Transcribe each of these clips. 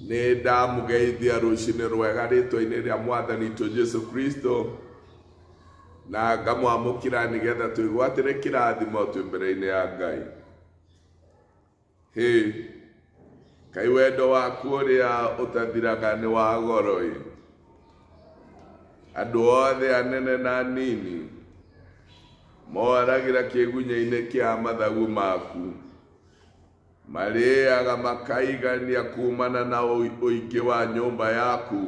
Nĩ ndamũgeithia rũcinĩ rwega rĩtwa-inĩ rĩa mwathani witũ Jesu Kristo na ngamwamũkĩra nĩgetha twĩgwatĩre kĩrathimo twĩ mbere-inĩ ya Ngai. Hĩ, kaĩ wendo waku ũrĩa ũtathiraga nĩ wa goro-ĩ. Andũ othe anene na anini moragĩra kĩgunyĩ-inĩ kĩa mathagu maku. Marĩaga makaigania kumana na ũingĩ wa nyũmba yaku.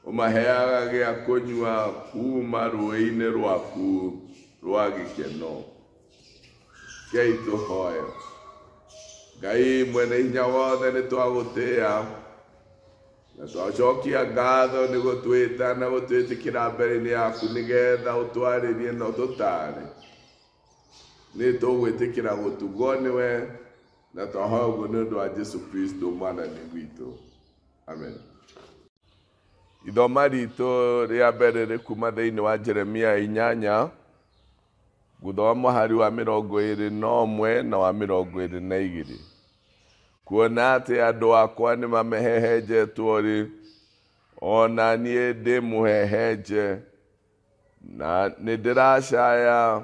Ũmaheaga gĩa kũnyua kuma rũĩ-inĩ rwaku rwa gĩkeno. Ngai tũhoe. Ngai mwene hinya wothe nĩ twagũtĩĩa na twacokia ngatho nĩ gũtwĩta na gũtwĩtĩkĩra mbere-inĩ yaku nĩgetha ũtwarĩrie na ũtũtaare. Nĩ tũgwĩtĩkĩra gũtugwo nĩwe na twahoya ũguo nĩ ũndũ wa Jesu Kristo mwathani witũ. Amen. Ithoma ritũ rĩa mbere rĩ kuma thĩinĩ wa Jeremia 8 ngũthoma mũhari wa 21 na wa 22. Kuona atĩ andũ akwa nĩ mamehehenjetwo rĩ, ona niĩ ndĩmũhehenje, na nĩ ndĩracaya,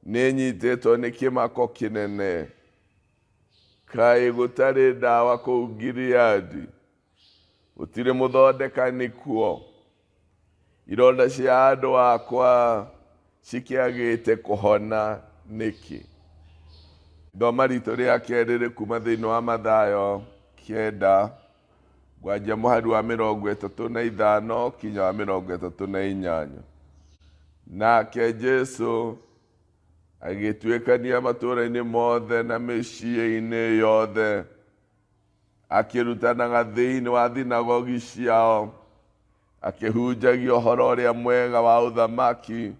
nĩ nyitĩtwo nĩ kĩmako kĩnene. Kaĩ gũtarĩ ndawa kũu Gileadi? Gũtirĩ mũthondekani kuo. Ironda cia andũ akwa cikĩagĩte kũhona nĩkĩ? Ithoma ritũ rĩa kerĩ rĩ kuma thĩinĩ wa Mathayo 9 ngwanjia mũhari wa 35 kinya wa 38. Nake Jesu agĩtuĩkania matũũra-inĩ mothe na mĩciĩ-inĩ yothe, akĩrutanaga thĩinĩ wa thinagogi ciao, akĩhunjagia ũhoro ũrĩa mwega wa ũthamaki,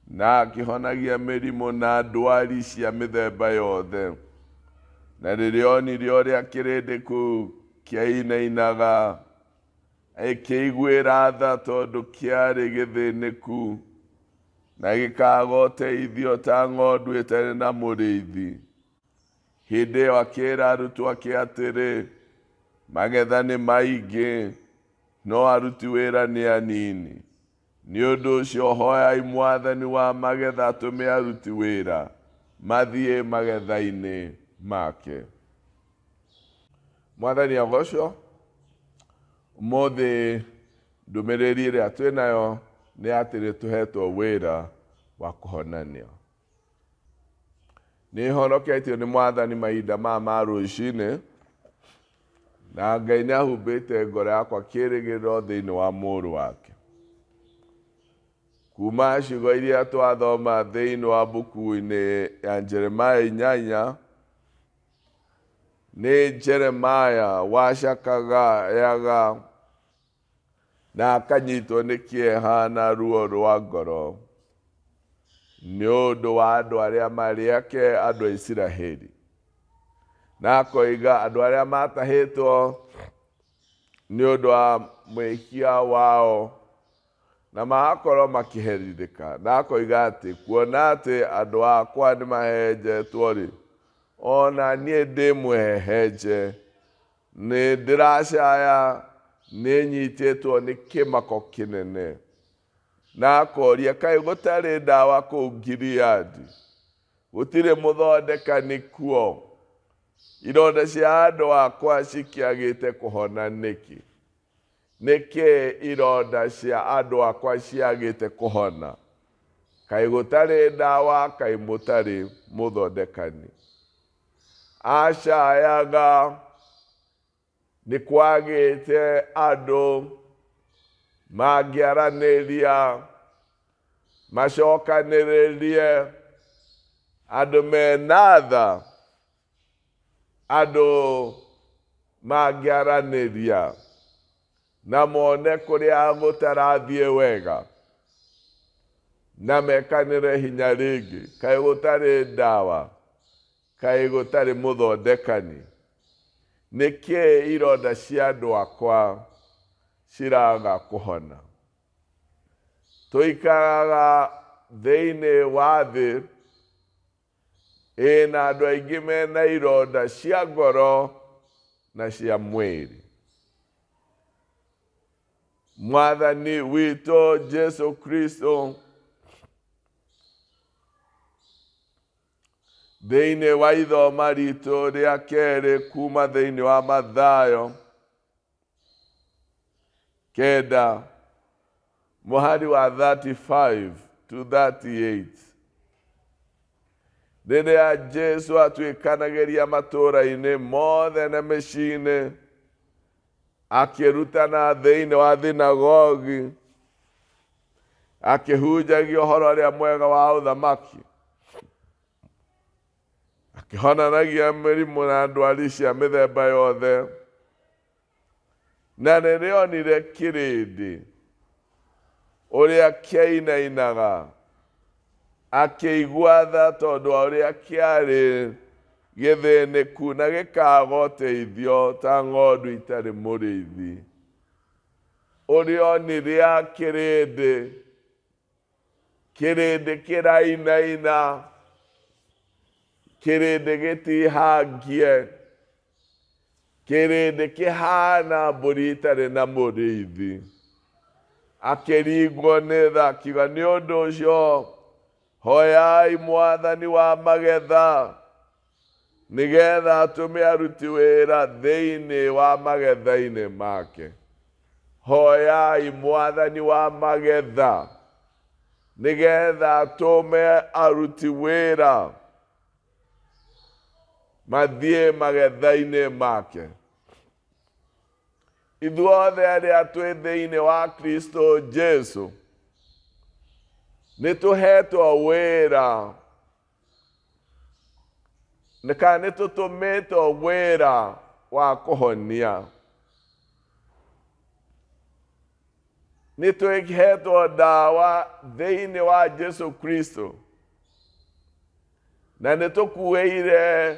na akĩhonagia mĩrimũ na ndwari cia mĩthemba yothe. Na rĩrĩa onire ũrĩa kĩrĩndĩ kũu kĩainainaga, akĩiguĩra tha tondũ kĩarĩ gĩthĩnĩku na gĩkaaga ũteithio ta ng'ondu ĩtarĩ na mũrĩithi. Hĩndĩ ĩyo akĩĩra arutwo ake atĩrĩ, magetha nĩ maingĩ, no aruti wĩra nĩ anini. Nĩ ũndũ ũcio hoyai mwathani wa magetha atũme aruti wĩra mathiĩ magetha-inĩ make. Mwathani agocwo. Ũmũthĩ ndũmĩrĩri ĩrĩa twĩnayo nĩ atĩ nĩ tũhetwo wĩra wa kũhonania. Nĩ honoketio nĩ mwathani mahinda maya ma rũcinĩ, na Ngai nĩ ahumbĩte ngoro yakwa kĩĩrĩgĩrĩro thĩinĩ wa mũrũ wake. Kuma ciugo iria twathoma thĩinĩ wa mbuku-inĩ ya Jeremia 8, nĩ Jeremia wacakaga yaga na akanyitwo nĩ kĩeha na ruo rwa ngoro nĩ ũndũ wa andũ arĩa marĩ ake, andũ a Isiraeli. Na akoiga andũ arĩa matahĩtwo nĩ ũndũ wa mwĩhia wao na magakorwo makĩherithĩka. Na akoiga atĩ kuona atĩ andũ akwa nĩ mahehenjetwo rĩ, ona niĩ ndĩmũhehenje, nĩ ndĩracaya, nĩ nyitĩtwo nĩ kĩmako kĩnene. Na akoria kaĩ gũtarĩ ndawa kũu Gileadi? Gũtirĩ mũthondekani kuo. Ironda cia andũ akwa cikĩagĩte kũhona nĩkĩ? Nĩkĩ ironda cia andũ akwa ciagĩte kũhona? Kaĩ gũtarĩ ndawa, kaĩ mũtarĩ mũthondekani? Acayaga nĩ kwagĩte andũ mangĩaranĩria, macokanĩrĩrie, andũ mena tha, andũ mangĩaranĩria na mone kũrĩa gũtarathiĩ wega na mekanĩre hinya rĩngĩ. Kaĩ gũtarĩ ndawa, kaĩ gũtarĩ mũthondekani? Nĩkĩ ironda cia andũ akwa ciraga kũhona? Tũikaraga thĩinĩ wa thĩ ĩna andũ aingĩ mena ironda cia ngoro na cia mwĩrĩ. Mwathani witũ Jesu Kristo thĩinĩ wa ithoma ritũ rĩa kerĩ kuma thĩinĩ wa Mathayo 9 mũhari wa 35 to 38, rĩrĩa Jesu atuĩkanagĩria matũũra-inĩ mothe na mĩciĩ-inĩ, akĩrutana thĩinĩ wa thinagogi, akĩhunjagia ũhoro ũrĩa mwega wa ũthamaki, akĩhonanagia mĩrimũ na ndwari cia mĩthemba yothe. Na rĩrĩa onire kĩrĩndĩ ũrĩa kĩainainaga, akĩigua tha tondũ wa ũrĩa kĩarĩ gĩthĩnĩku na gĩkaga ũteithio ta ng'ondu itarĩ mũrĩithi. Ũrĩa onire kĩrĩndĩ, kĩrĩndĩ kĩrainaina, kĩrĩndĩ gĩtihangie, kĩrĩndĩ kĩhana mbũri itarĩ na mũrĩithi, akĩringwo nĩ tha, akiuga nĩ ũndũ ũcio hoyai Mwathani wa magetha nĩgetha atũme aruti wĩra thĩinĩ wa magetha-inĩ make. Hoyai Mwathani wa magetha nĩgetha atũme aruti wĩra mathiĩ magetha-inĩ make. Ithuothe arĩa twĩ thĩinĩ wa Kristo Jesu nĩ tũhetwo wĩra, kana nĩ tũtũmĩtwo wĩra wa kũhonia. Nĩ twĩhetwo ndawa thĩinĩ wa Jesu Kristo, na nĩ tũkuĩire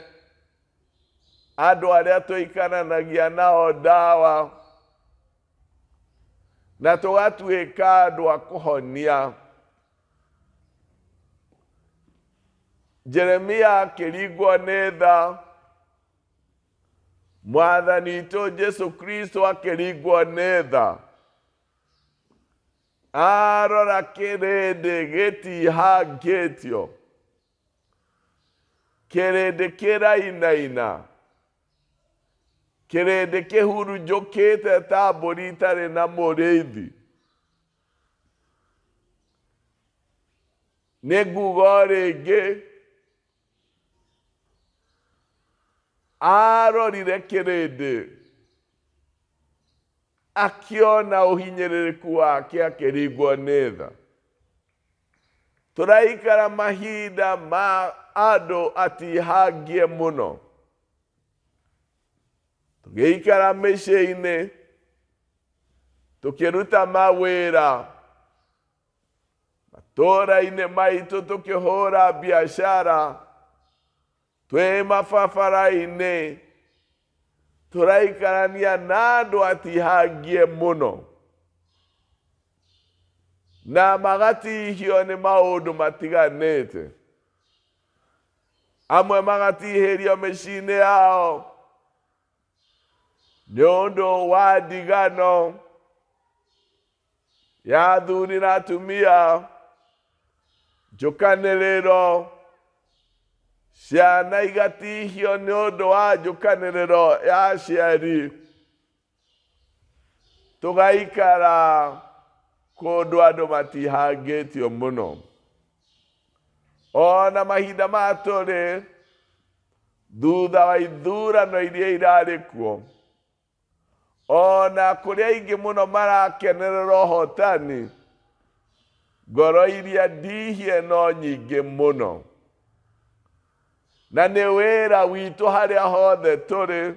andũ arĩa tũikaranagia nao ndawa, na tũgatuĩka andũ a kũhonia. Jeremia akĩringwo nĩ tha, Mwathani witũ Jesu Kristo akĩringwo nĩ tha. Arora kĩrĩndĩ gĩtihangĩtio, kĩrĩndĩ kĩrainaina, kĩrĩndĩ kĩhurunjũkĩte ta mbũri itarĩ na mũrĩithi. Nĩ nguga o rĩngĩ, arorire kĩrĩndĩ akĩona ũhinyĩrĩrĩku wake, akĩringwo nĩ tha. Tũraikara mahinda ma andũ atihangie mũno, tũgĩikara mĩciĩ-inĩ, tũkĩruta mawĩra matũũra-inĩ maitũ, tũkĩhũra biacara, twĩ mababara-inĩ, tũraikarania na andũ atihangie mũno, na magatihio nĩ maũndũ matiganĩte. Amwe magatihĩrio mĩciĩ-inĩ yao nĩ ũndũ wa ndigano ya athuri na atumia, njũkanĩrĩro, ciana igatihio nĩ ũndũ wa njũkanĩrĩro ya aciari. Tũgaikara kũndũ andũ matihangĩtio mũno. Ona mahinda maya tũrĩ thutha wa ithurano iria irarĩ kuo, ona kũrĩa aingĩ mũno marakenerera ũhotani, ngoro iria ndihie no nyingĩ mũno. Na nĩ wĩra witũ harĩa hothe tũrĩ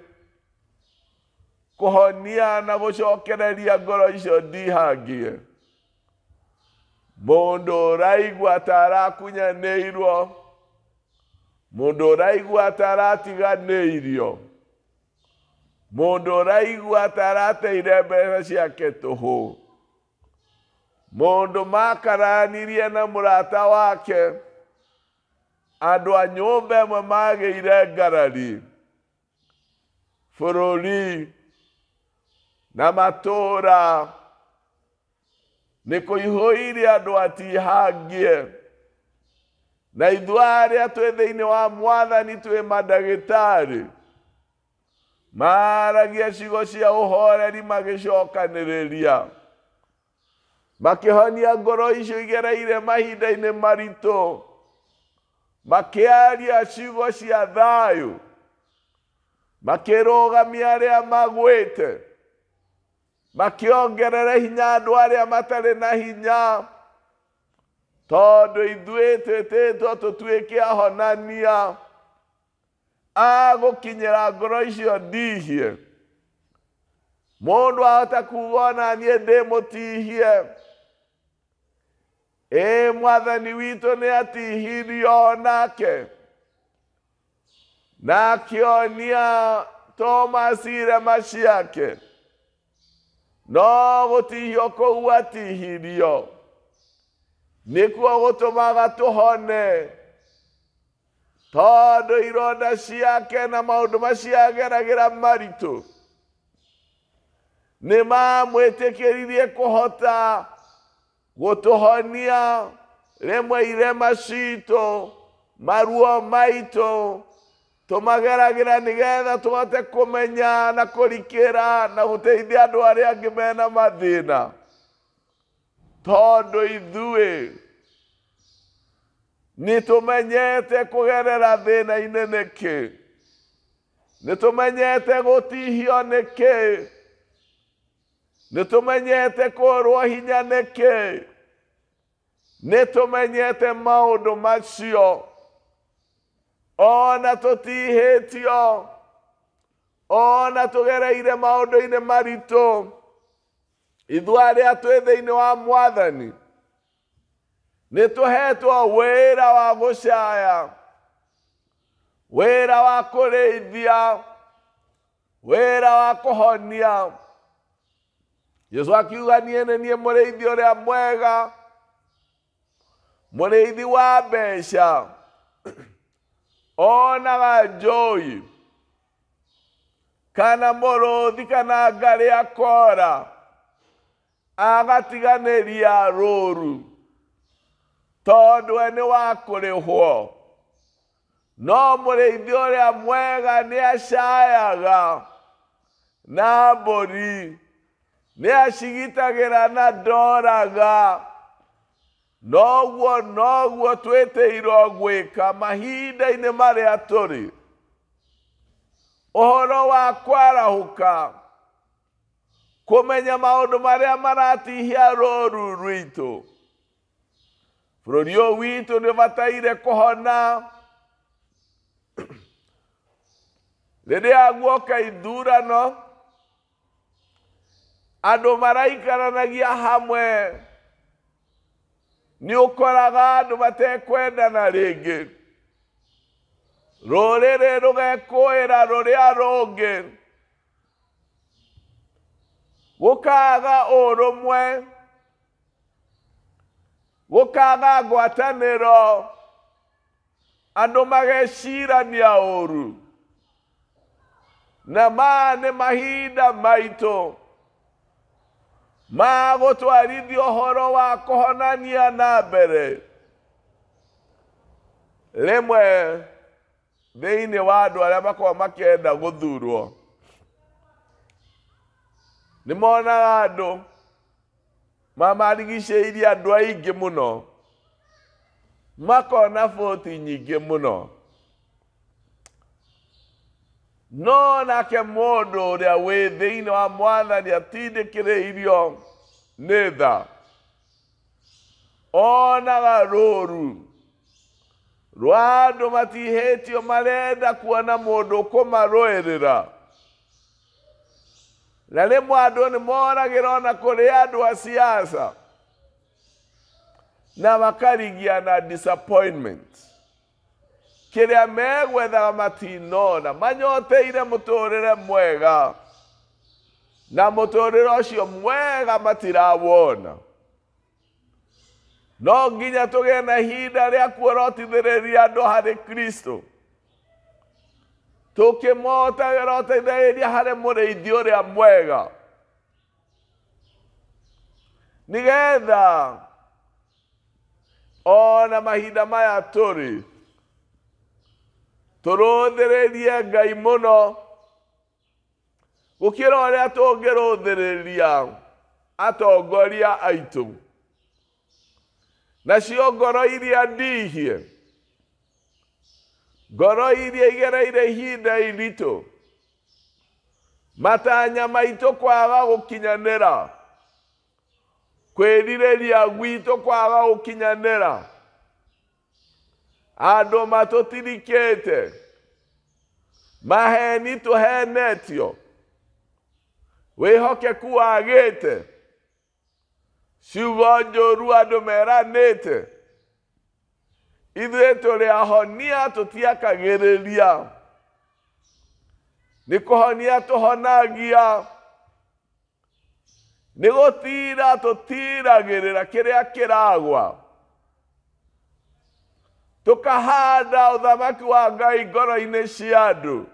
kũhonia na gũcokereria ngoro icio ndihangie. Mũndũ ũraigua ta arakunyanĩirwo, mũndũ ũraigua ta aratiganĩirio, mũndũ ũraigua ta arateire mbeca ciake tũhũ, mũndũ makaranirie na mũrata wake, andũ a nyũmba ĩmwe magĩire ngarari, bũrũri na matũũra nĩ kũihũire andũ atihangie na ithuĩ arĩa twĩ thĩinĩ wa Mwathani twĩ mandagĩtarĩ maragia ciugo cia ũhoreri magĩcokanĩrĩria makĩhonia ngoro icio igereire mahinda-inĩ maritũ makĩaria ciugo cia thayũ makĩrũgamia arĩa magwĩte makĩongerera hinya andũ arĩa matarĩ na hinya tondũ ithuĩ twĩtĩtwo tũtuĩke ahonania a gũkinyĩra ngoro icio ndihie. Mũndũ ahota kuga ona niĩ ndĩ mũtihie. Ĩ Mwathani witũ nĩ atihirio onake na akĩonia Thomas irema ciake no gũtihio kũu atihirio nĩkuo gũtũmaga tũhone tondũ ironda ciake na maũndũ macio ageragĩra maritũ nĩ mamwĩtĩkĩririe kũhota gũtũhonia rĩmwe irema citũ maruo maitũ tũmageragĩra nĩgetha tũhote kũmenya na kũrikĩra na gũteithia andũ arĩa angĩ mena mathĩna tondũ ithuĩ nĩ tũmenyete kũgerera thĩna-inĩ nĩkĩ, nĩ tũmenyete gũtihio nĩkĩ, nĩ tũmenyete kũrwo hinya nĩkĩ, nĩ tũmenyete maũndũ macio ona tũtihĩtio ona tũgereire maũndũ-inĩ maritũ. Ithuĩ arĩa twĩ thĩinĩ wa Mwathani nĩ tũhetwo wĩra wa gũcaya, wĩra wa kũrĩithia, wĩra wa kũhonia. Jesũ akiuga niĩ nĩ niĩ mũrĩithi ũrĩa mwega, mũrĩithi wa mbeca onaga njũi kana mũrũthi kana ngarĩ akora agatiganĩria rũru tondũ we nĩ wa kũrĩhwo. No mũrĩithi ũrĩa mwega nĩ acayaga na mbũri, nĩ acigitagĩra na ndoraga. Noguo noguo twĩtĩirwo gwĩka mahinda-inĩ marĩa tũrĩ. Ũhoro wa kwarahũka kũmenya maũndũ marĩa maratihia rũru rwitũ. Bũrũri ũyũ witũ nĩ ũbataire kũhona. Rĩrĩa guoka ithurano andũ maraikaranagia hamwe nĩ ũkoraga andũ matekwendana rĩngĩ, rũrĩrĩ rũgekũĩra rũrĩa rũngĩ, gũkaga ũrũmwe, gũkaga ngwatanĩro, andũ magecirania ũru. Na maya nĩ mahinda maitũ ma gũtwarithia ũhoro wa kũhonania na mbere. Rĩmwe thĩinĩ wa andũ arĩa makoragwo makĩenda gũthurwo nĩ monaga andũ mamarigicĩirie andũ aingĩ mũno, makona bũti nyingĩ mũno, no nake mũndũ ũrĩa wĩ thĩinĩ wa Mwathani atindĩkĩrĩirio nĩ tha onaga rũru rwa andũ matihĩtio marenda kuona mũndũ ũkũmarũĩrĩra. Na rĩmwe andũ nĩ moragĩra ona kũrĩ andũ a siasa na makarigia na disappointment kĩrĩa megwethaga matinona, manyoteire mũtũrĩre mwega na mũtũrĩre ũcio mwega matirawona. No nginya tũgĩe na ihinda rĩa kuorotithĩrĩria andũ harĩ Kristo. Tũkĩmotagĩra ũteithĩrĩria harĩ mũrĩithi ũrĩa mwega, nĩgetha ona mahinda maya tũrĩ tũrũthĩrĩrie Ngai mũno gũkĩra ũrĩa tũngĩrũthĩrĩria atongoria aitũ. Nacio ngoro iria ndihie, ngoro iria igereire ihinda iritũ, matanya maitũ kwaga gũkinyanĩra, kwĩrirĩria gwitũ kwaga gũkinyanĩra, andũ matũtirikĩte, maheni tũhenetio, wĩhokeku wagĩte, ciugo njũru andũ meranĩte, ithuĩ tũrĩ ahonia tũtiakagĩrĩria, nĩ kũhonia tũhonagia, nĩ gũtira tũtiragĩrĩra kĩrĩa kĩragwa, tũkahanda ũthamaki wa Ngai ngoro-inĩ cia andũ,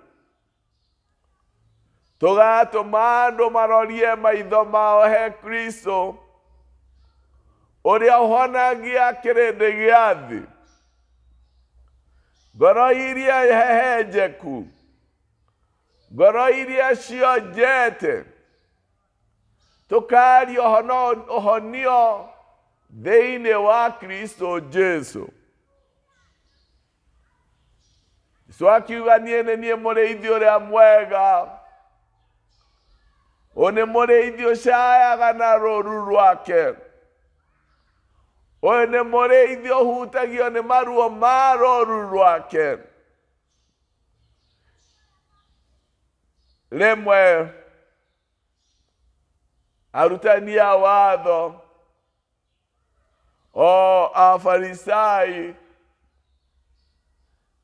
tũgatũma andũ marorie maitho mao he Kristo ũrĩa ũhonagia kĩrĩndĩ gĩa thĩ. Ngoro iria hehenjeku, ngoro iria cionjete, tũkaria ũhonio thĩinĩ wa Kristo Jesu. Jesu akiuga niĩ nĩ niĩ mũrĩithi ũrĩa mwega, ũyũ nĩ mũrĩithi ũcayaga na rũũru rwake, ũyũ nĩ mũrĩithi ũhutagio nĩ maruo ma rũũru rwake. Rĩmwe arutani a watho o Afarisai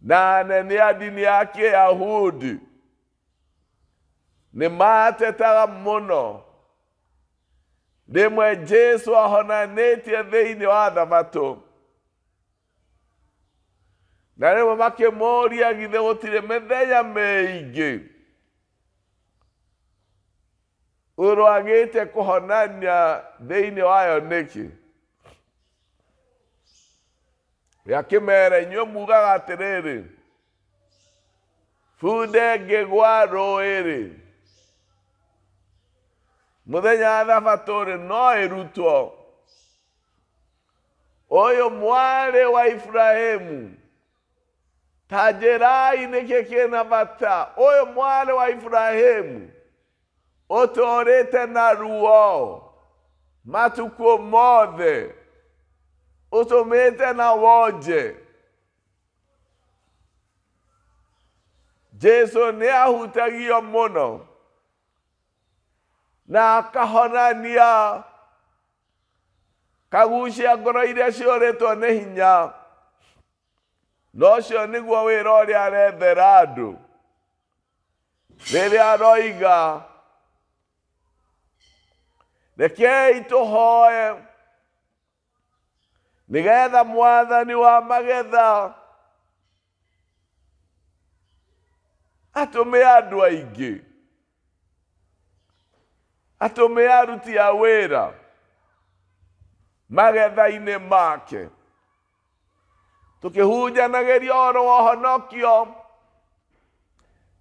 na anene a ndini ya Kĩyahudi nĩ matetaga mũno. Rĩmwe Jesu ahonanĩtie thĩinĩ wa thabatũ, na rĩmwe makĩmũũria githĩ gũtirĩ mĩthenya mĩingĩ ũrwagĩte kũhonania thĩinĩ wayo nĩkĩ? Akĩmera, inyuĩ mugaga atĩrĩrĩ, bunda ĩngĩgwa rũĩ-rĩ, mũthenya wa thabatũ-rĩ no ĩrutwo. Ũyũ mwarĩ wa Ibrahimu, ta njĩrai nĩkĩ kĩna bata. Ũyũ mwarĩ wa Ibrahimu ũtũũrĩte na ruo matukũ mothe, ũtũmĩte na wonje. Jesu nĩ ahutagio mũno na akahonania, kagucia ngoro iria ciũrĩtwo nĩ hinya. Na ũcio nĩguo wĩra ũrĩa arethera andũ rĩrĩa aroiga rekei tũhoe nĩgetha mwathani wa magetha atũme andũ aingĩ, atũme aruti a wĩra magetha-inĩ make. Tũkĩhunjanagĩria ũhoro wa ũhonokio,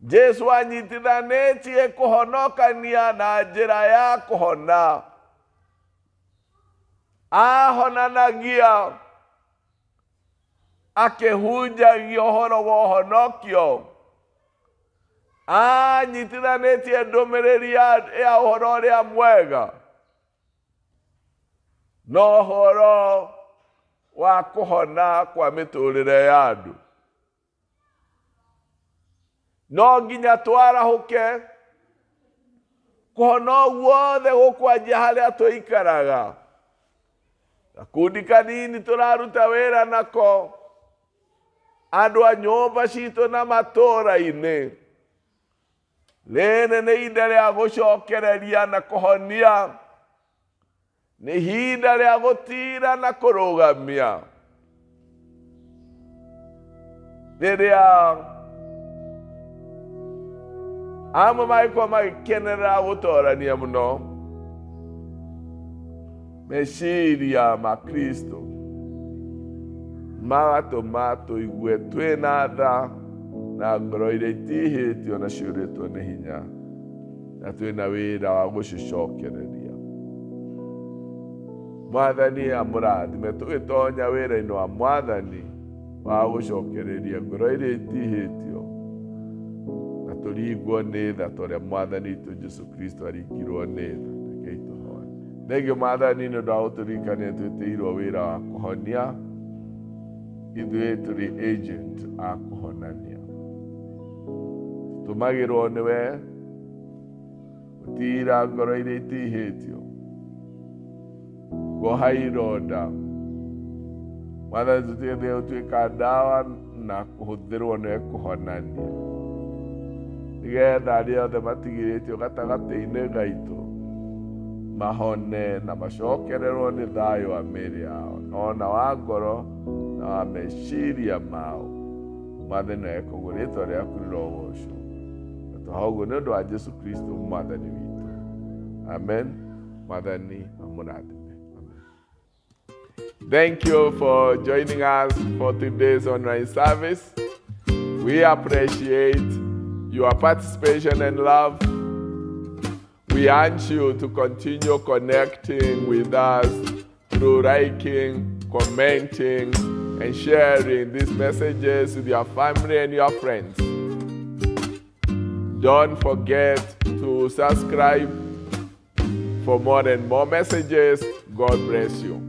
Jesu anyitithanĩtie kũhonokania na njĩra ya kũhona. Ahonanagia akĩhunjagia ũhoro wa ũhonokio, anyitithanĩtie ndũmĩrĩri ya ũhoro ũrĩa mwega na ũhoro wa kũhona kwa mĩtũrĩre ya andũ. No nginya twarahũke kũhona guothe gũkwanjia harĩa tũikaraga. Gakundi kanini tũraruta wĩra nako, andũ a nyũmba citũ na matũũra-inĩ. Rĩrĩ nĩ ihinda rĩa gũcokereria na kũhonia, nĩ ihinda rĩa gũtira na kũrũgamia. Rĩrĩa Amwe magĩkorwo magĩkenerera gũtorania mũno meciria ma Kristo magatũma tũigue twĩna tha na ngoro iria itihĩtio na ciũrĩtwo nĩ hinya na twĩna wĩra wa gũcicokereria. Mwathani amũrathime tũgĩtonya wĩra-inĩ wa Mwathani wa gũcokereria ngoro iria itihĩtio na tũringwo nĩ tha ta ũrĩa Mwathani witũ Jesũ Kristo aringirwo nĩ tha. Rekei tũhoe. Thengiũ Mwathani nĩ ũndũ wa gũtũririkania twĩtĩirwo wĩra wa kũhonia, ithuĩ tũrĩ agent a kũhonania. Tũmagĩrwo nĩwe gũtira ngoro iria itihĩtio, kuoha ironda. Mwathani tũteithie gũtuĩka ndawa na kũhũthĩrwo nĩwe kũhonania, nĩgetha arĩa othe matigĩrĩtio gatagatĩ-inĩ gaitũ mahone na macokererwo nĩ thayũ wa mĩĩrĩ yao ona wa ngoro na wa meciria mao. Mwathani na eka ũguo rĩtwa rĩaku rĩrogocwo. Na twahoya ũguo nĩ ũndũ wa Jesũ Kristo Mwathani witũ. Amen. Mwathani amũrathime. Amen. Thank you for joining us for today's online service. We appreciate your participation and love. We urge you to continue connecting with us through liking, commenting, and sharing these messages with your family and your friends. Don't forget to subscribe for more and more messages. God bless you.